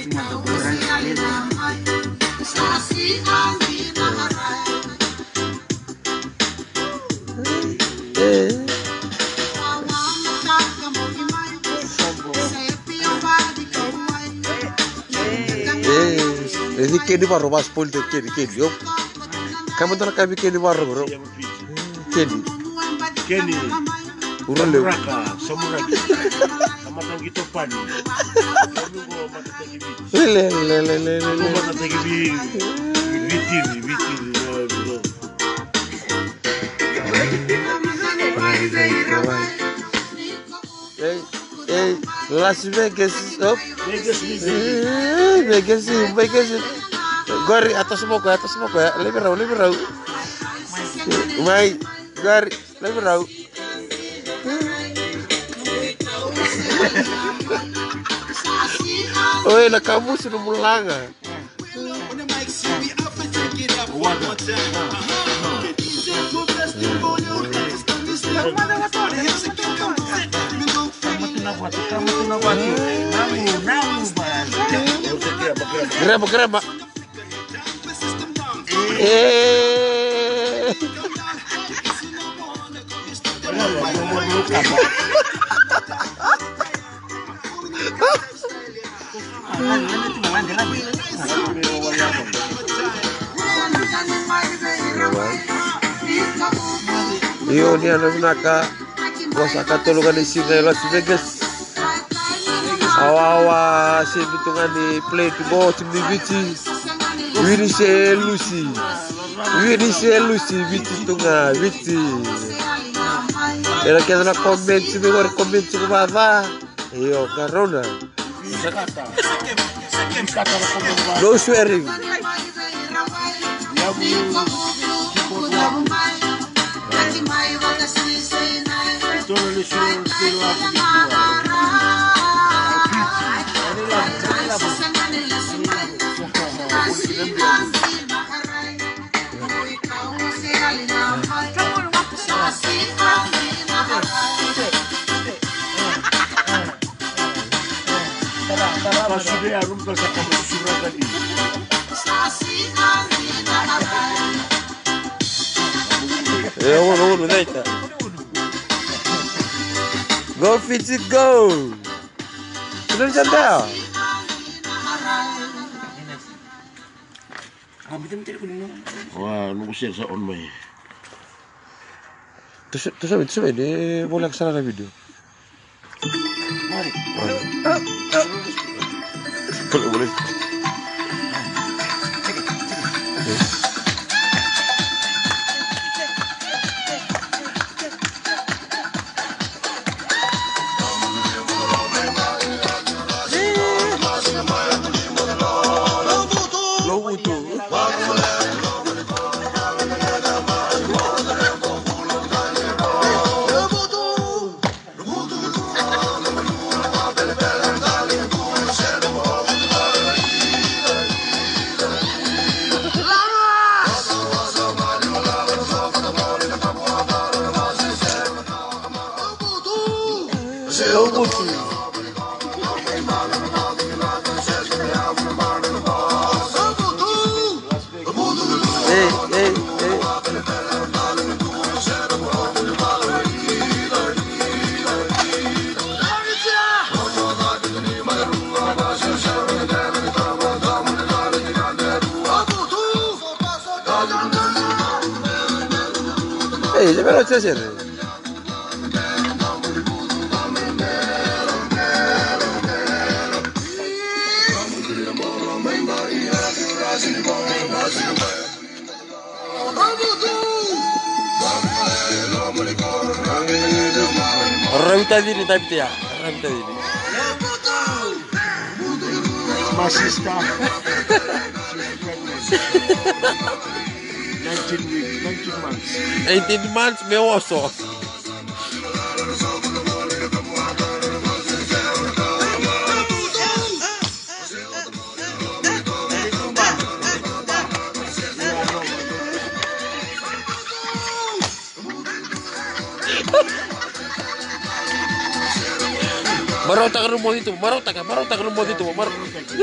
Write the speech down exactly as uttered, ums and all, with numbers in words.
E, e, e, keni varo, va spoil the keni, keni, yo. Kama dana kavi keni varo, bro. Keni. Keni. Ura leu. Samuraka, samuraki. Tamata qito pani. Kemi qo matataki Viti. Lele, lele, lele, lele. Qo matataki Vi-, Vitiri, Vitiri. Ei, ei, Las Vegas, op. Vegas, Vegas. Ei, Vegas, Vegas. Qori, a toso mai o koya, a toso mai o koya. Laivi rau, laivi rau. Mai, qori, laivi rau. Oi, na kamusu na mulaga. Greba, greba. E. Io, ni yadra vinaka. Qo sa katolu ga ni siga e Las Vegas. Awawa, semi tu ga ni plate qo, timi ni Viti. Wini se lusi. Wini se lusi, Viti tu ga, Viti. Era kece na comment, me qori comment ko vava. Io, qarauna. No swearing. E, unu, unu, deita. Go, Fiji, go! Kena ni sa dea? Wa, noqu share sa on mai. Tusa, tusa mai, tusa mai, ni voleka sara na video. Ei, ei, ei. Ei, se mera sesere. Ravi tacini, David ya. Ravi tacini. My sister. She's pregnant. Nineteen weeks, nineteen months. Eighteen months, me also. Marautaka na moce i tuba, marautaka, marautaka na moce i tuba, marautaka.